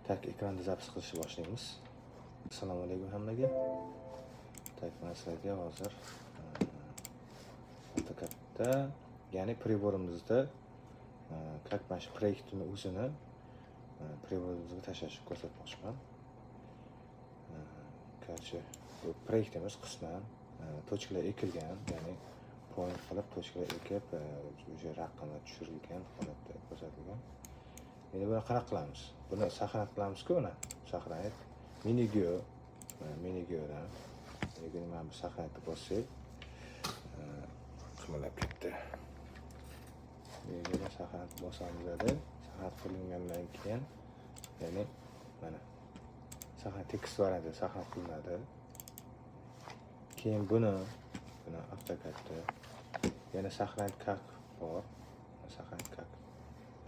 Так, ekranda запись qilishni boshlaymiz. Assalomu alaykum hammaga. Так, mana sizlarga hozir AutoCADda, ya'ni priborimizda как mana shu proyektini o'zini priborimizga tashlashni ko'rsatmoqchiman. Короче, bu proyekt emas, qisman точка lar ekilgan, ya'ni point qilib точка lar ekib, o'sha raqamlar tushirilgan holatda ko'rsatilgan. Endi buni qanaqa qilamiz? Buni сохранить qilamiz-ku, buni. Сохранить. Minigeo, Minigeodan. Minigeo mana bu сохранить bossak, qimirlab ketdi. Minigeodan сохранить bosamizda, сохранить qilingandan keyin, ya'ni mana сохранить tekst variantida сохранить qilinadi. Keyin buni AutoCADda yana сохранить как bor. Сохранить как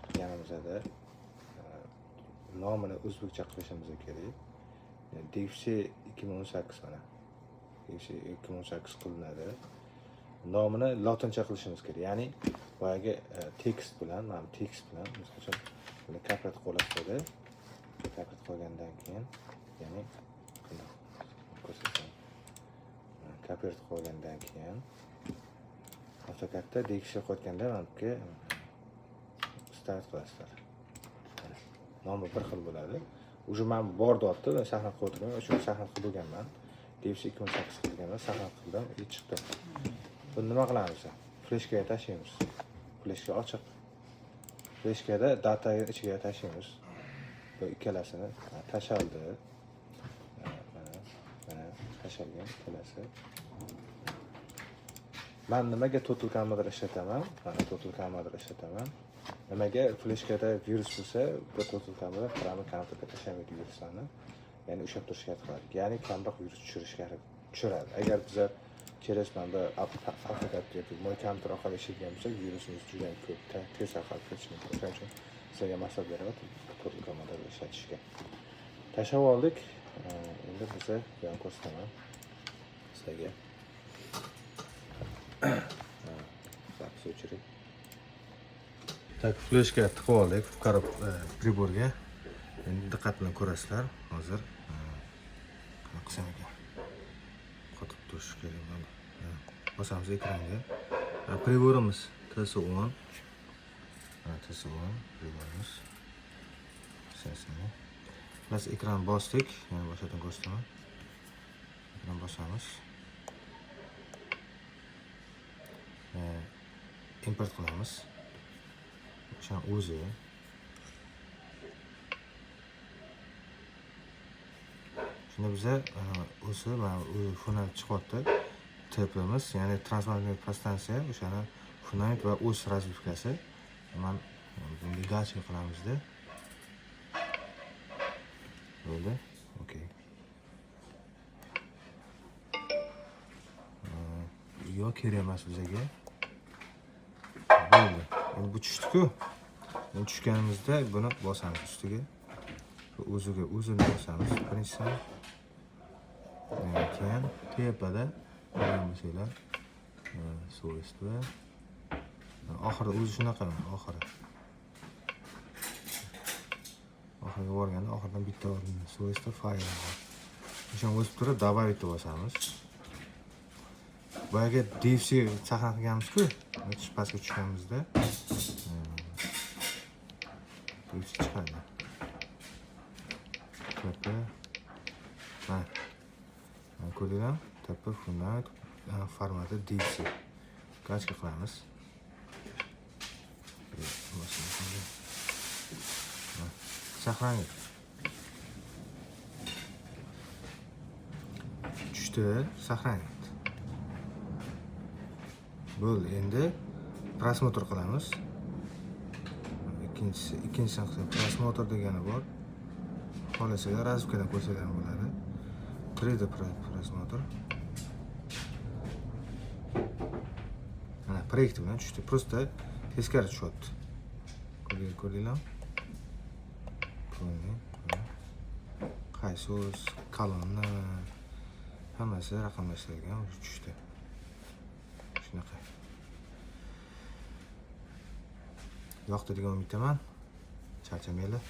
qilganimizda nomini o'zbekcha qilishimiz kerak. DFC 2018, mana. DFC 2018 qilinadi. Nomini lotincha qilishimiz kerak. Ya'ni boyagi tekst bilan, mana bu tekst bilan, misol uchun, buni копировать qo'yasizda. Копировать qilgandan keyin, ya'ni qanday ko'rsatsam, копировать qilgandan keyin AutoCADda DXC qo'yganda mana bu yerga ставить qilasizlar. Mana, nomi bir xil bo'ladi. Уже man bor deyapti, men сохранить qilib o'tirgan, o'sha сохранить qilib bo'lganman. DFC 2018 qilganman, сохранить qildim, и chiqdi. Buni nima qilamiz? Fleshkaga tashlaymiz. Fleshka ochiq. Fleshkada data ichiga tashlaymiz. Bu ikkalasini tashaldi. Mana tashalgan ikkalasi. Man nimaga Total Commander ishlataman? Mana Total Commander ishlataman. Nimaga fleshkada virus bo'lsa, bu Total Commander prямо kompyuterga tashlamaydi viruslarni. Ya'ni ushlab turishga harakat qiladi. Ya'ni kamroq virus tushirishga harakat tushiradi. Agar bizlar через mana bu AutoCAD yoki Moy kompyuter orqali ishlaydigan bo'lsak, virusimiz juda ham ko'p, tez tarqalib ketishi mumkin. O'shaning uchun sizlarga maslahat beraman Total Commander ishlatishga. Tashlab oldik. Endi biza bu ham ko'rsataman sizlarga. Запись o'chiring. Так, fleshka tiqib oldik korob priborga. Endi diqqat bilan ko'rasizlar. Hozir qanaqa qilsam ekan? Qotib turishi kerak bo'ladi. Bosamiz ekranga. Priborimiz TS10. Mana TS10 priborimiz. Sensini. Xullas, ekran bosdik. Yana boshqadan ko'rsataman. Ekran bosamiz. Import qilamiz. O'shani o'zi. Shunda biza o'zi mana fundament chiqyapti. TPmiz, ya'ni transformator podstansiya, o'shani fundament va o'z razvedkasi. Man bunga галочка qilamizda. Bo'ldi. Okey. Yo kerak emas bizaga. Bo'ldi. Endi bu tushdi-ku. Endi tushganimizda buni bosamiz ustiga. O'ziga o'zini bosamiz birinchisini. Keyin tepada ko'rgan bo'lsanglar, свойства. Oxiri o'zi shunaqa, oxiri. Oxiriga borganda oxiridan bitta свойства fayl bor. O'shani o'sib turib добавить deb bosamiz. Boyagi DFC saqlanib qilganmiz-ku, pastga tushganimizda DFC chiqadi. TP, mana. Mana ko'rdinglarmi? TP fundament formati DFC. Галочка qilamiz. Сохранить. Tushdi, сохранить. Bo'ldi, endi просмотр qilamiz. Ikkinchisini qilsak, просмотр degani bor. Xohlasanglar razvedkadan ko'rsanglar ham bo'ladi. 3D просмотр. Mana proyekt bilan tushdi. Просто teskari tushyapti. Ko'rdinglarmi? Полный. Qaysi o'z kolonna hammasi raqamlashtirilgan tushdi. Shunaqa. Yoqdi degan umiddaman. Charchamanglar.